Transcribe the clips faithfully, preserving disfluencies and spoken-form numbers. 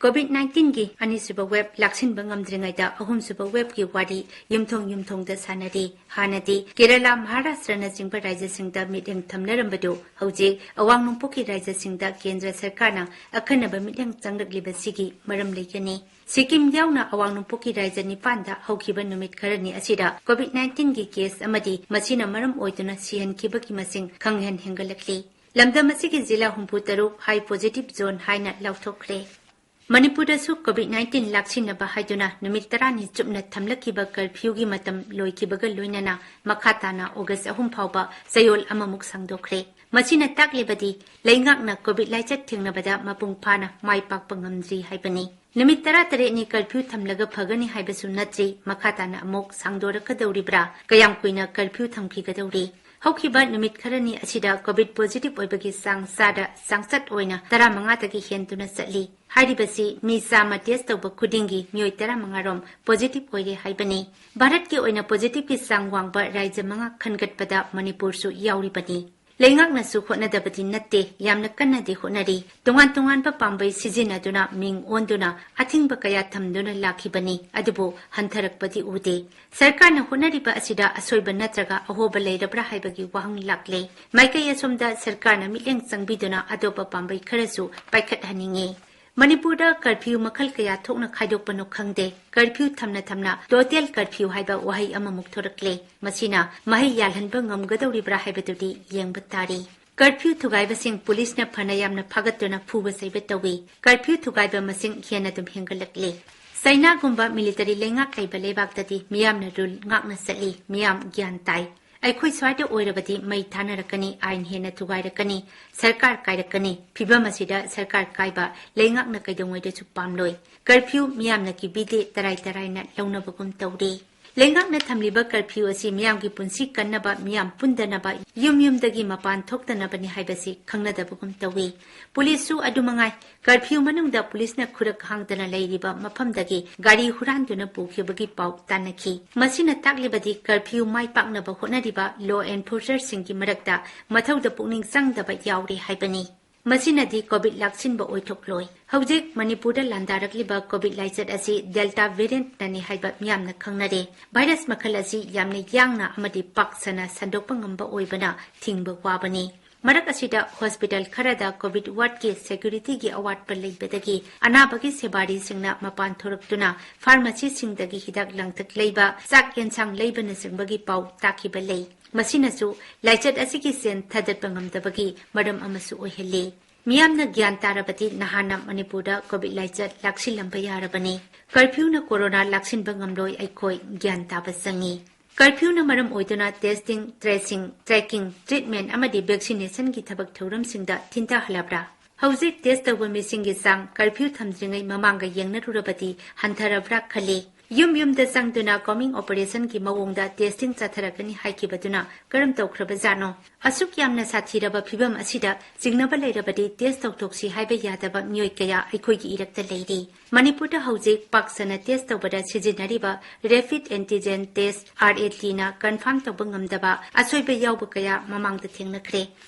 COVID nineteenꯒꯤ ꯑꯅꯤꯁꯨꯕ wave ꯂꯥꯛꯁꯤꯟꯕ ꯉꯝꯗ꯭ꯔꯤꯉꯩꯗ ꯑꯍꯨꯝꯁꯨꯕ waveꯀꯤ ꯋꯥꯔꯤ ꯌꯨꯝꯊꯣꯡ ꯌꯨꯝꯊꯣꯡꯗ ꯁꯥꯟꯅꯔꯤ꯫ ꯍꯥꯟꯅꯗꯤ ꯀꯦꯔꯂꯥ, ꯃꯍꯥꯔꯥꯁꯇ꯭ꯔꯅꯆꯤꯡꯕ ꯔꯥꯖ꯭ꯌꯁꯤꯡꯗ ꯃꯤꯠꯌꯦꯡ ꯊꯝꯅꯔꯝꯕꯗꯨ ꯍꯧꯖꯤꯛ ꯑꯋꯥꯡ ꯅꯣꯡꯄꯣꯛꯀꯤ ꯔꯥꯖ꯭ꯌꯁꯤꯡꯗ ꯀꯦꯟꯗ꯭ꯔ ꯁꯔꯀꯥꯔꯅ ꯑꯈꯟꯅꯕ ꯃꯤꯠꯌꯦꯡ ꯆꯪꯂꯛꯂꯤꯕꯁꯤꯒꯤ ꯃꯔꯝ ꯂꯩꯒꯅꯤ꯫ ꯁꯤꯛꯀꯤꯝ ꯌꯥꯎꯅ ꯑꯋꯥꯡ ꯅꯣꯡꯄꯣꯛꯀꯤ ꯔꯥꯖ꯭ꯌ ꯅꯤꯄꯥꯟꯗ ꯍꯧꯈꯤꯕ ꯅꯨꯃꯤꯠ ꯈꯔꯅꯤ ꯑꯁꯤꯗ COVID nineteenꯒꯤ case ꯑꯃꯗꯤ ꯃꯁꯤꯅ ꯃꯔꯝ ꯑꯣꯏꯗꯨꯅ ꯁꯤꯍꯟꯈꯤꯕꯒꯤ ꯃꯁꯤꯡ ꯈꯪꯍꯦꯟ ꯍꯦꯟꯒꯠꯂꯛꯂꯤ꯫ ꯂꯝꯗꯝ ꯑꯁꯤꯒꯤ ꯖꯤꯂꯥ ꯍꯨꯝꯐꯨ ꯇꯔꯨꯛ high positive zone ꯍꯥꯏꯅ ꯂꯥꯎꯊꯣꯛꯈ꯭ꯔꯦ꯫ ꯃꯅꯤꯄꯨꯔꯗꯁꯨ COVID nineteen ꯂꯥꯛꯁꯤꯟꯅꯕ ꯍꯥꯏꯗꯨꯅ ꯅꯨꯃꯤꯠ ꯇꯔꯥꯅꯤ ꯆꯨꯞꯅ ꯊꯝꯂꯛꯈꯤꯕ curfewꯒꯤ ꯃꯇꯝ ꯂꯣꯏꯈꯤꯕꯒ ꯂꯣꯏꯅꯅ ꯃꯈꯥ ꯇꯥꯅ August ꯑꯍꯨꯝ ꯐꯥꯎꯕ ꯆꯌꯣꯜ ꯑꯃꯃꯨꯛ ꯁꯥꯡꯗꯣꯛꯈ꯭ꯔꯦ꯫ ꯃꯁꯤꯅ ꯇꯥꯛꯂꯤꯕꯗꯤ ꯂꯩꯉꯥꯛꯅ COVID ꯂꯥꯏꯆꯠ ꯊꯦꯡꯅꯕꯗ ꯃꯄꯨꯡ ꯐꯥꯅ ꯃꯥꯏ ꯄꯥꯛꯄ ꯉꯝꯗ꯭ꯔꯤ ꯍꯥꯏꯕꯅꯤ꯫ ꯅꯨꯃꯤꯠ ꯇꯔꯥꯇꯔꯦꯠꯅꯤ curfew ꯊꯝꯂꯒ ꯐꯒꯅꯤ ꯍꯥꯏꯕꯁꯨ ꯅꯠꯇ꯭ꯔꯤ, ꯃꯈꯥ ꯇꯥꯅ ꯑꯃꯨꯛ ꯁꯥꯡꯗꯣꯔꯛꯀꯗꯧꯔꯤꯕ꯭ꯔꯥ? ꯀꯌꯥꯝ ꯀꯨꯏꯅ curfew ꯊꯝꯈꯤꯒꯗꯧꯔꯤ? ꯍꯧꯈꯤꯕ ꯅꯨꯃꯤꯠ ꯈꯔꯅꯤ ꯑꯁꯤꯗ COVID positive ꯑꯣꯏꯕꯒꯤ ꯆꯥꯡ ꯆꯥꯗ ꯆꯥꯡꯆꯠ ꯑꯣꯏꯅ ꯇꯔꯥꯃꯉꯥꯗꯒꯤ ꯍꯦꯟꯗꯨꯅ ꯆꯠꯂꯤ꯫ ꯍꯥꯏꯔꯤꯕꯁꯤ ꯃꯤ ꯆꯥꯝꯃ test ꯇꯧꯕ ꯈꯨꯗꯤꯡꯒꯤ ꯃꯤꯑꯣꯏ ꯇꯔꯥꯃꯉꯥ ꯔꯣꯝ positive ꯑꯣꯏꯔꯦ ꯍꯥꯏꯕꯅꯤ꯫ ꯚꯥꯔꯠꯀꯤ ꯑꯣꯏꯅ positiveꯀꯤ ꯆꯥꯡ ꯋꯥꯡꯕ ꯔꯥꯖ꯭ꯌ ꯃꯉꯥ ꯈꯟꯒꯠꯄꯗ ꯃꯅꯤꯄꯨꯔꯁꯨ ꯌꯥꯎꯔꯤꯕꯅꯤ꯫ ꯂꯩꯉꯥꯛꯅꯁꯨ ꯍꯣꯠꯅꯗꯕꯗꯤ ꯅꯠꯇꯦ, ꯌꯥꯝꯅ ꯀꯟꯅꯗꯤ ꯍꯣꯠꯅꯔꯤ꯫ ꯇꯣꯉꯥꯟ ꯇꯣꯉꯥꯟꯕ ꯄꯥꯝꯕꯩ ꯁꯤꯖꯤꯟꯅꯗꯨꯅ ꯃꯤꯡ ꯑꯣꯟꯗꯨꯅ ꯑꯊꯤꯡꯕ ꯀꯌꯥ ꯊꯝꯗꯨꯅ ꯂꯥꯛꯈꯤꯕꯅꯤ, ꯑꯗꯨꯕꯨ ꯍꯟꯊꯔꯛꯄꯗꯤ ꯎꯗꯦ꯫ ꯁꯔꯀꯥꯔꯅ ꯍꯣꯠꯅꯔꯤꯕ ꯑꯁꯤꯗ ꯑꯁꯣꯏꯕ ꯅꯠꯇ꯭ꯔꯒ ꯑꯍꯣꯕ ꯂꯩꯔꯕ꯭ꯔꯥ ꯍꯥꯏꯕꯒꯤ ꯋꯥꯍꯪ ꯂꯥꯛꯂꯦ꯫ ꯃꯥꯏꯀꯩ ꯑꯁꯣꯝꯗ ꯁꯔꯀꯥꯔꯅ ꯃꯤꯠꯌꯦꯡ ꯆꯪꯕꯤꯗꯨꯅ ꯑꯇꯣꯞꯄ ꯄꯥꯝꯕꯩ ꯈꯔꯁꯨ ꯄꯥꯏꯈꯠꯍꯟꯅꯤꯡꯉꯤ꯫ ꯃꯅꯤꯄꯨꯔꯗ curfew ꯃꯈꯜ ꯀꯌꯥ ꯊꯣꯛꯅ ꯈꯥꯏꯗꯣꯛꯄꯅꯣ ꯈꯪꯗꯦ꯫ Curfew ꯊꯝꯅ ꯊꯝꯅ total curfew ꯍꯥꯏꯕ ꯋꯥꯍꯩ ꯑꯃꯃꯨꯛ ꯊꯣꯔꯛꯂꯦ꯫ ꯃꯁꯤꯅ ꯃꯍꯩ ꯌꯥꯜꯍꯟꯕ ꯉꯝꯒꯗꯧꯔꯤꯕ꯭ꯔꯥ ꯍꯥꯏꯕꯗꯨꯗꯤ ꯌꯦꯡꯕ ꯇꯥꯔꯤ꯫ Curfew ꯊꯨꯒꯥꯏꯕꯁꯤꯡ ꯄꯨꯂꯤꯁꯅ ꯐꯅ ꯌꯥꯝꯅ ꯐꯥꯒꯠꯇꯨꯅ ꯐꯨꯕ ꯆꯩꯕ ꯇꯧꯏ꯫ Curfew ꯊꯨꯒꯥꯏꯕ ꯃꯁꯤꯡ ꯍꯦꯟꯅ ꯑꯗꯨꯝ ꯍꯦꯟꯒꯠꯂꯛꯂꯤ꯫ ꯆꯩꯅꯥꯒꯨꯝꯕ military ꯂꯩꯉꯥꯛ ꯂꯩꯕ ꯂꯩꯕꯥꯛꯇꯗꯤ ꯃꯤꯌꯥꯝꯅ rule ꯉꯥꯛꯅ ꯆꯠꯂꯤ, ꯃꯤꯌꯥꯝ ꯒ꯭ꯌꯥꯟ ꯇꯥꯏ꯫ ꯑꯩꯈꯣꯏ ꯁ꯭ꯋꯥꯏꯗ ꯑꯣꯏꯔꯕꯗꯤ ꯃꯩ ꯊꯥꯅꯔꯛꯀꯅꯤ, ꯑꯥꯏꯟ ꯍꯦꯟꯅ ꯊꯨꯒꯥꯏꯔꯛꯀꯅꯤ, ꯁꯔꯀꯥꯔ ꯀꯥꯏꯔꯛꯀꯅꯤ꯫ ꯐꯤꯚꯝ ꯑꯁꯤꯗ ꯁꯔꯀꯥꯔ ꯀꯥꯏꯕ ꯂꯩꯉꯥꯛꯅ ꯀꯩꯗꯧꯉꯩꯗꯁꯨ ꯄꯥꯝꯂꯣꯏ꯫ Curfew ꯃꯤꯌꯥꯝꯅ ꯀꯤꯕꯤꯗꯦ, ꯇꯔꯥꯏ ꯇꯔꯥꯏꯅ ꯂꯧꯅꯕꯒꯨꯝ ꯇꯧꯔꯦ꯫ ꯂꯩꯉꯥꯛꯅ ꯊꯝꯂꯤꯕ curfew ꯑꯁꯤ ꯃꯤꯌꯥꯝꯒꯤ ꯄꯨꯟꯁꯤ ꯀꯟꯅꯕ, ꯃꯤꯌꯥꯝ ꯄꯨꯟꯗꯅꯕ, ꯌꯨꯝ ꯌꯨꯝꯗꯒꯤ ꯃꯄꯥꯟ ꯊꯣꯛꯇꯅꯕꯅꯤ ꯍꯥꯏꯕꯁꯤ ꯈꯪꯅꯗꯕꯒꯨꯝ ꯇꯧꯏ꯫ ꯄꯨꯂꯤꯁꯁꯨ ꯑꯗꯨꯃꯉꯥꯏ꯫ Curfew ꯃꯅꯨꯡꯗ ꯄꯨꯂꯤꯁꯅ ꯈꯨꯔꯛ ꯍꯥꯡꯗꯅ ꯂꯩꯔꯤꯕ ꯃꯐꯝꯗꯒꯤ ꯒꯥꯔꯤ ꯍꯨꯔꯥꯟꯗꯨꯅ ꯄꯨꯈꯤꯕꯒꯤ ꯄꯥꯎ ꯇꯥꯟꯅꯈꯤ꯫ ꯃꯁꯤꯅ ꯇꯥꯛꯂꯤꯕꯗꯤ curfew ꯃꯥꯏ ꯄꯥꯛꯅꯕ ꯍꯣꯠꯅꯔꯤꯕ law enforcerꯁꯤꯡꯒꯤ ꯃꯔꯛꯇ ꯃꯊꯧꯗ ꯄꯨꯛꯅꯤꯡ ꯆꯪꯗꯕ ꯌꯥꯎꯔꯤ ꯍꯥꯏꯕꯅꯤ꯫ ꯃꯁꯤꯅꯗꯤ ꯀꯣꯚꯤꯗ ꯂꯥꯛꯁꯤꯟꯕ ꯑꯣꯏꯊꯣꯛꯂꯣꯏ꯫ ꯍꯧꯖꯤꯛ ꯃꯅꯤꯄꯨꯔꯗ ꯂꯥꯟꯗꯥꯔꯛꯂꯤꯕ ꯀꯣꯚꯤꯗ ꯂꯥꯏꯆꯠ ꯑꯁꯤ ꯗꯦꯜꯇꯥ ꯚꯦꯔꯤꯌꯦꯟꯠꯅꯅꯤ ꯍꯥꯏꯕ ꯃꯤꯌꯥꯝꯅ ꯈꯪꯅꯔꯦ꯫ ꯚꯥꯏꯔꯁ ꯃꯈꯜ ꯑꯁꯤ ꯌꯥꯝꯅ ꯌꯥꯡꯅ ꯑꯃꯗꯤ ꯄꯥꯛ ꯁꯟꯅ ꯁꯟꯗꯣꯛꯄ ꯉꯝꯕ ꯑꯣꯏꯕꯅ ꯊꯤꯡꯕ ꯋꯥꯕꯅꯤ꯫ ꯃꯔꯛ ꯑꯁꯤꯗ ꯍꯣꯁꯄꯤꯇꯥꯜ ꯈꯔꯗ ꯀꯣꯚꯤꯗ ꯋꯥꯔꯗꯀꯤ ꯁꯦꯀ꯭ꯌꯨꯔꯤꯇꯤꯒꯤ ꯑꯋꯥꯠꯄ ꯂꯩꯕꯗꯒꯤ ꯑꯅꯥꯕꯒꯤ ꯁꯦꯕꯥꯔꯤꯁꯤꯡꯅ ꯃꯄꯥꯟ ꯊꯣꯔꯛꯇꯨꯅ ꯐꯥꯔꯃꯥꯁꯤꯁꯤꯡꯗꯒꯤ ꯍꯤꯗꯥꯛ ꯂꯥꯡꯊꯛ ꯂꯩꯕ, ꯆꯥꯛ ꯌꯦꯟꯁꯥꯡ ꯂꯩꯕꯅꯆꯤꯡꯕꯒꯤ ꯄꯥꯎ ꯇꯥꯈꯤꯕ ꯂꯩ꯫ ꯃꯁꯤꯅꯁꯨ ꯂꯥꯏꯆꯠ ꯑꯁꯤꯒꯤ ꯆꯦꯟ ꯊꯥꯗꯠꯄ ꯉꯝꯗꯕꯒꯤ ꯃꯔꯝ ꯑꯃꯁꯨ ꯑꯣꯏꯍꯜꯂꯤ꯫ ꯃꯤꯌꯥꯝꯅ ꯒ꯭ꯌꯥꯟ ꯇꯥꯔꯕꯗꯤ ꯅꯍꯥꯟꯅ ꯃꯅꯤꯄꯨꯔꯗ ꯀꯣꯚꯤꯗ ꯂꯥꯏꯆꯠ ꯂꯥꯛꯁꯤꯜꯂꯝꯕ ꯌꯥꯔꯕꯅꯤ꯫ ꯀꯔꯐ꯭ꯌꯨꯅ ꯀꯣꯔꯣꯅꯥ ꯂꯥꯛꯁꯤꯟꯕ ꯉꯝꯂꯣꯏ, ꯑꯩꯈꯣꯏ ꯒ꯭ꯌꯥꯟ ꯇꯥꯕ ꯆꯪꯏ꯫ ꯀꯔꯐ꯭ꯌꯨꯅ ꯃꯔꯝ ꯑꯣꯏꯗꯨꯅ testing, tracing, tracking, treatment ꯑꯃꯗꯤ vaccinationꯒꯤ ꯊꯕꯛ ꯊꯧꯔꯝꯁꯤꯡꯗ ꯊꯤꯟꯊꯍꯜꯂꯕ꯭ꯔꯥ? ꯍꯧꯖꯤꯛ test ꯇꯧꯕ ꯃꯤꯁꯤꯡꯒꯤ ꯆꯥꯡ ꯀꯔꯐ꯭ꯌꯨ ꯊꯝꯗ꯭ꯔꯤꯉꯩ ꯃꯃꯥꯡꯒ ꯌꯦꯡꯅꯔꯨꯔꯕꯗꯤ ꯍꯟꯊꯔꯕ꯭ꯔꯥ ꯈꯜꯂꯤ꯫ ꯌꯨꯝ ꯌꯨꯝꯗ ꯆꯪꯗꯨꯅ combing operationꯒꯤ ꯃꯑꯣꯡꯗ testing ꯆꯠꯊꯔꯛꯀꯅꯤ ꯍꯥꯏꯈꯤꯕꯗꯨꯅ ꯀꯔꯝ ꯇꯧꯈ꯭ꯔꯕꯖꯥꯠꯅꯣ? ꯑꯁꯨꯛ ꯌꯥꯝꯅ ꯁꯥꯊꯤꯔꯕ ꯐꯤꯚꯝ ꯑꯁꯤꯗ ꯆꯤꯡꯅꯕ ꯂꯩꯔꯕꯗꯤ test ꯇꯧꯊꯣꯛꯁꯤ ꯍꯥꯏꯕ ꯌꯥꯗꯕ ꯃꯤꯑꯣꯏ ꯀꯌꯥ ꯑꯩꯈꯣꯏꯒꯤ ꯏꯔꯛꯇ ꯂꯩꯔꯤ꯫ ꯃꯅꯤꯄꯨꯔꯗ ꯍꯧꯖꯤꯛ ꯄꯥꯛ ꯁꯟꯅ test ꯇꯧꯕꯗ ꯁꯤꯖꯤꯟꯅꯔꯤꯕ rapid antigen test, RATꯅ confirm ꯇꯧꯕ ꯉꯝꯗꯕ ꯑꯁꯣꯏꯕ ꯌꯥꯎꯕ ꯀꯌꯥ ꯃꯃꯥꯡꯗ ꯊꯦꯡꯅꯈ꯭ꯔꯦ꯫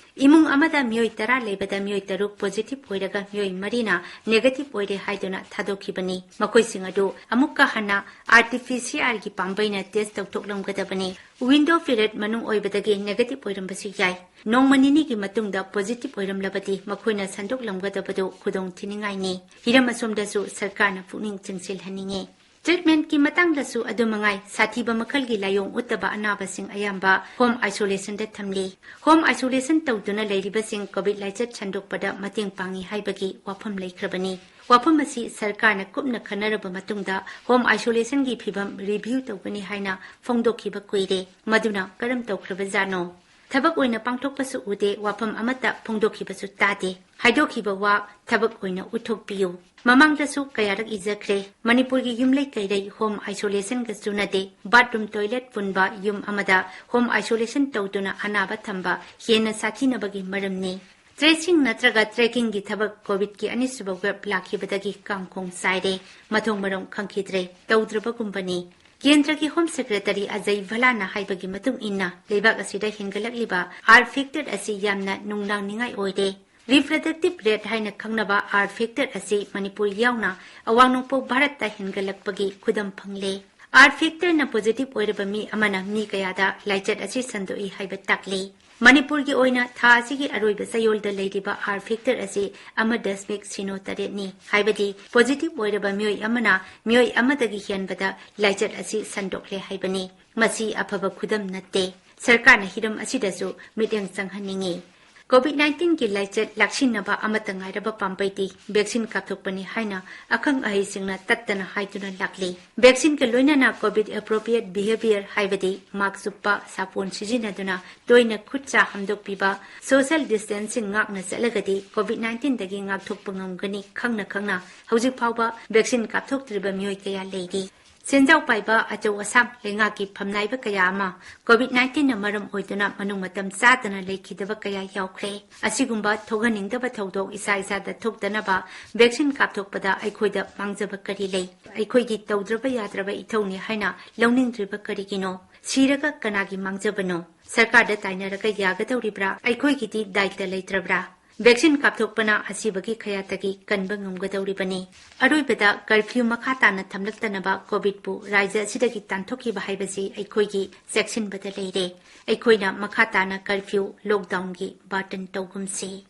ꯏꯃꯨꯡ ꯑꯃꯗ ꯃꯤꯑꯣꯏ ꯇꯔꯥ ꯂꯩꯕꯗ ꯃꯤꯑꯣꯏ ꯇꯔꯨꯛ positive ꯑꯣꯏꯔꯒ ꯃꯤꯑꯣꯏ ꯃꯔꯤꯅ negative ꯑꯣꯏꯔꯦ ꯍꯥꯏꯗꯨꯅ ꯊꯥꯗꯣꯛꯈꯤꯕꯅꯤ꯫ ꯃꯈꯣꯏꯁꯤꯡ ꯑꯗꯨ ꯑꯃꯨꯛꯀ ꯍꯟꯅ RT-PCRꯒꯤ ꯄꯥꯝꯕꯩꯅ test ꯇꯧꯊꯣꯛꯂꯝꯒꯗꯕꯅꯤ꯫ Window period ꯃꯅꯨꯡ ꯑꯣꯏꯕꯗꯒꯤ negative ꯑꯣꯏꯔꯝꯕꯁꯨ ꯌꯥꯏ꯫ ꯅꯣꯡꯃ ꯅꯤꯅꯤꯒꯤ ꯃꯇꯨꯡꯗ positive ꯑꯣꯏꯔꯝꯂꯕꯗꯤ ꯃꯈꯣꯏꯅ ꯁꯟꯗꯣꯛꯂꯝꯒꯗꯕꯗꯨ ꯈꯨꯗꯣꯡ ꯊꯤꯅꯤꯡꯉꯥꯏꯅꯤ꯫ ꯍꯤꯔꯝ ꯑꯁꯣꯝꯗꯁꯨ ꯁꯔꯀꯥꯔꯅ ꯄꯨꯛꯅꯤꯡ ꯆꯤꯡꯁꯤꯜꯍꯟꯅꯤꯡꯉꯤ꯫ Treatmentꯀꯤ ꯃꯇꯥꯡꯗꯁꯨ ꯑꯗꯨꯃꯉꯥꯏ, ꯁꯥꯊꯤꯕ ꯃꯈꯜꯒꯤ ꯂꯥꯏꯑꯣꯡ ꯎꯠꯇꯕ ꯑꯅꯥꯕꯁꯤꯡ ꯑꯌꯥꯝꯕ home isolationꯗ ꯊꯝꯂꯤ꯫ Home isolation ꯇꯧꯗꯨꯅ ꯂꯩꯔꯤꯕꯁꯤꯡ ꯀꯣꯚꯤꯗ ꯂꯥꯏꯆꯠ ꯁꯟꯗꯣꯛꯄꯗ ꯃꯇꯦꯡ ꯄꯥꯡꯉꯤ ꯍꯥꯏꯕꯒꯤ ꯋꯥꯐꯝ ꯂꯩꯈ꯭ꯔꯕꯅꯤ꯫ ꯋꯥꯐꯝ ꯑꯁꯤ ꯁꯔꯀꯥꯔꯅ ꯀꯨꯞꯅ ꯈꯟꯅꯔꯕ ꯃꯇꯨꯡꯗ home isolationꯒꯤ ꯐꯤꯚꯝ review ꯇꯧꯒꯅꯤ ꯍꯥꯏꯅ ꯐꯣꯡꯗꯣꯛꯈꯤꯕ ꯀꯨꯏꯔꯦ꯫ ꯃꯗꯨꯅ ꯀꯔꯝ ꯇꯧꯈ꯭ꯔꯕꯖꯥꯠꯅꯣ? ꯊꯕꯛ ꯑꯣꯏꯅ ꯄꯥꯡꯊꯣꯛꯄꯁꯨ ꯎꯗꯦ, ꯋꯥꯐꯝ ꯑꯃꯠꯇ ꯐꯣꯡꯗꯣꯛꯈꯤꯕꯁꯨ ꯇꯥꯗꯦ꯫ ꯍꯥꯏꯗꯣꯛꯈꯤꯕ ꯋꯥ ꯊꯕꯛ ꯑꯣꯏꯅ ꯎꯠꯊꯣꯛꯄꯤꯌꯨ꯫ ꯃꯃꯥꯡꯗꯁꯨ ꯀꯌꯥꯔꯛ ꯏꯖꯈ꯭ꯔꯦ, ꯃꯅꯤꯄꯨꯔꯒꯤ ꯌꯨꯝꯂꯩ ꯀꯩꯔꯩ home isolationꯒ ꯆꯨꯅꯗꯦ꯫ Bathroom, toilet ꯄꯨꯟꯕ ꯌꯨꯝ ꯑꯃꯗ home isolation ꯇꯧꯗꯨꯅ ꯑꯅꯥꯕ ꯊꯝꯕ ꯍꯦꯟꯅ ꯁꯥꯊꯤꯅꯕꯒꯤ ꯃꯔꯝꯅꯤ꯫ Tracing ꯅꯠꯇ꯭ꯔꯒ trackingꯒꯤ ꯊꯕꯛ ꯀꯣꯚꯤꯗꯀꯤ ꯑꯅꯤꯁꯨꯕ wave ꯂꯥꯛꯈꯤꯕꯗꯒꯤ ꯀꯥꯡꯈꯣꯡ ꯆꯥꯏꯔꯦ, ꯃꯊꯣꯡ ꯃꯔꯝ ꯈꯪꯈꯤꯗ꯭ꯔꯦ, ꯇꯧꯗ꯭ꯔꯕꯒꯨꯝꯕꯅꯤ꯫ ꯀꯦꯟꯗ꯭ꯔꯒꯤ Home Secretary ꯑꯖꯌ ꯚꯜꯂꯥꯅ ꯍꯥꯏꯕꯒꯤ ꯃꯇꯨꯡ ꯏꯟꯅ, ꯂꯩꯕꯥꯛ ꯑꯁꯤꯗ ꯍꯦꯟꯒꯠꯂꯛꯂꯤꯕ R factor ꯑꯁꯤ ꯌꯥꯝꯅ ꯅꯨꯡꯅꯥꯡꯅꯤꯡꯉꯥꯏ ꯑꯣꯏꯔꯦ꯫ Reproductive rate ꯍꯥꯏꯅ ꯈꯪꯅꯕ R factor ꯑꯁꯤ ꯃꯅꯤꯄꯨꯔ ꯌꯥꯎꯅ ꯑꯋꯥꯡ ꯅꯣꯡꯄꯣꯛ ꯚꯥꯔꯠꯇ ꯍꯦꯟꯒꯠꯂꯛꯄꯒꯤ ꯈꯨꯗꯝ ꯐꯪꯂꯦ꯫ R factorꯅ positive ꯑꯣꯏꯔꯕ ꯃꯤ ꯑꯃꯅ ꯃꯤ ꯀꯌꯥꯗ ꯂꯥꯏꯆꯠ ꯑꯁꯤ ꯁꯟꯗꯣꯛꯏ ꯍꯥꯏꯕ ꯇꯥꯛꯂꯤ꯫ ꯃꯅꯤꯄꯨꯔꯒꯤ ꯑꯣꯏꯅ ꯊꯥ ꯑꯁꯤꯒꯤ ꯑꯔꯣꯏꯕ ꯆꯌꯣꯜꯗ ꯂꯩꯔꯤꯕ R factor ꯑꯁꯤ ꯑꯃ ꯗꯁꯃꯤꯛ ꯁꯤꯅꯣ ꯇꯔꯦꯠꯅꯤ, ꯍꯥꯏꯕꯗꯤ positive ꯑꯣꯏꯔꯕ ꯃꯤꯑꯣꯏ ꯑꯃꯅ ꯃꯤꯑꯣꯏ ꯑꯃꯗꯒꯤ ꯍꯦꯟꯕꯗ ꯂꯥꯏꯆꯠ ꯑꯁꯤ ꯁꯟꯗꯣꯛꯂꯦ ꯍꯥꯏꯕꯅꯤ꯫ ꯃꯁꯤ ꯑꯐꯕ ꯈꯨꯗꯝ ꯅꯠꯇꯦ꯫ ꯁꯔꯀꯥꯔꯅ ꯍꯤꯔꯝ ꯑꯁꯤꯗꯁꯨ ꯃꯤꯠꯌꯦꯡ ꯆꯪꯍꯟꯅꯤꯡꯏ꯫ COVID nineteenꯒꯤ ꯂꯥꯏꯆꯠ ꯂꯥꯛꯁꯤꯟꯅꯕ ꯑꯃꯠꯇ ꯉꯥꯏꯔꯕ ꯄꯥꯝꯕꯩꯗꯤ vaccine ꯀꯥꯞꯊꯣꯛꯄꯅꯤ ꯍꯥꯏꯅ ꯑꯈꯪ ꯑꯍꯩꯁꯤꯡꯅ ꯇꯠꯇꯅ ꯍꯥꯏꯗꯨꯅ ꯂꯥꯛꯂꯤ꯫ Vaccineꯒ ꯂꯣꯏꯅꯅ COVID appropriate behavior ꯍꯥꯏꯕꯗꯤ mask ꯎꯞꯄ, ꯁꯥꯄꯣꯟ ꯁꯤꯖꯤꯟꯅꯗꯨꯅ ꯇꯣꯏꯅ ꯈꯨꯠ ꯁꯥ ꯍꯥꯝꯗꯣꯛꯄꯤꯕ, social distancing ꯉꯥꯛꯅ ꯆꯠꯂꯒꯗꯤ COVID nineteenꯗꯒꯤ ꯉꯥꯛꯊꯣꯛꯄ ꯉꯝꯒꯅꯤ ꯈꯪꯅ ꯈꯪꯅ ꯍꯧꯖꯤꯛ ꯐꯥꯎꯕ vaccine ꯀꯥꯞꯊꯣꯛꯇ꯭ꯔꯤꯕ ꯃꯤꯑꯣꯏ ꯀꯌꯥ ꯂꯩꯔꯤ꯫ ꯁꯦꯟꯖꯥꯎ ꯄꯥꯏꯕ ꯑꯆꯧ ꯑꯁꯥꯡ ꯂꯩꯉꯥꯛꯀꯤ ꯐꯝꯅꯥꯏꯕ ꯀꯌꯥ ꯑꯃ COVID nineteenꯅ ꯃꯔꯝ ꯑꯣꯏꯗꯨꯅ ꯃꯅꯨꯡ ꯃꯇꯝ ꯆꯥꯗꯅ ꯂꯩꯈꯤꯗꯕ ꯀꯌꯥ ꯌꯥꯎꯈ꯭ꯔꯦ꯫ ꯑꯁꯤꯒꯨꯝꯕ ꯊꯣꯛꯍꯟꯅꯤꯡꯗꯕ ꯊꯧꯗꯣꯛ ꯏꯁꯥ ꯏꯁꯥꯗ ꯊꯣꯛꯇꯅꯕ vaccine ꯀꯥꯞꯊꯣꯛꯄꯗ ꯑꯩꯈꯣꯏꯗ ꯃꯥꯡꯖꯕ ꯀꯔꯤ ꯂꯩ? ꯑꯩꯈꯣꯏꯒꯤ ꯇꯧꯗ꯭ꯔꯕ ꯌꯥꯗ꯭ꯔꯕ ꯏꯊꯧꯅꯤ ꯍꯥꯏꯅ ꯂꯧꯅꯤꯡꯗ꯭ꯔꯤꯕ ꯀꯔꯤꯒꯤꯅꯣ? ꯁꯤꯔꯒ ꯀꯅꯥꯒꯤ ꯃꯥꯡꯖꯕꯅꯣ? ꯁꯔꯀꯥꯔꯗ ꯇꯥꯏꯅꯔꯒ ꯌꯥꯒꯗꯧꯔꯤꯕ꯭ꯔꯥ? ꯑꯩꯈꯣꯏꯒꯤꯗꯤ ꯗꯥꯏꯇ ꯂꯩꯇ꯭ꯔꯕ꯭ꯔꯥ? Vaccine ꯀꯥꯞꯊꯣꯛꯄꯅ ꯑꯁꯤꯕꯒꯤ ꯈꯌꯥꯇꯒꯤ ꯀꯟꯕ ꯉꯝꯒꯗꯧꯔꯤꯕꯅꯤ꯫ ꯑꯔꯣꯏꯕꯗ curfew ꯃꯈꯥ ꯇꯥꯅ ꯊꯝꯂꯛꯇꯅꯕ COVIDꯄꯨ ꯔꯥꯖ꯭ꯌ ꯑꯁꯤꯗꯒꯤ ꯇꯥꯟꯊꯣꯛꯈꯤꯕ ꯍꯥꯏꯕꯁꯤ ꯑꯩꯈꯣꯏꯒꯤ ꯆꯦꯛꯁꯤꯟꯕꯗ ꯂꯩꯔꯦ꯫ ꯑꯩꯈꯣꯏꯅ ꯃꯈꯥ ꯇꯥꯅ curfew, lockdownꯒꯤ burden ꯇꯧꯒꯨꯝꯁꯤ꯫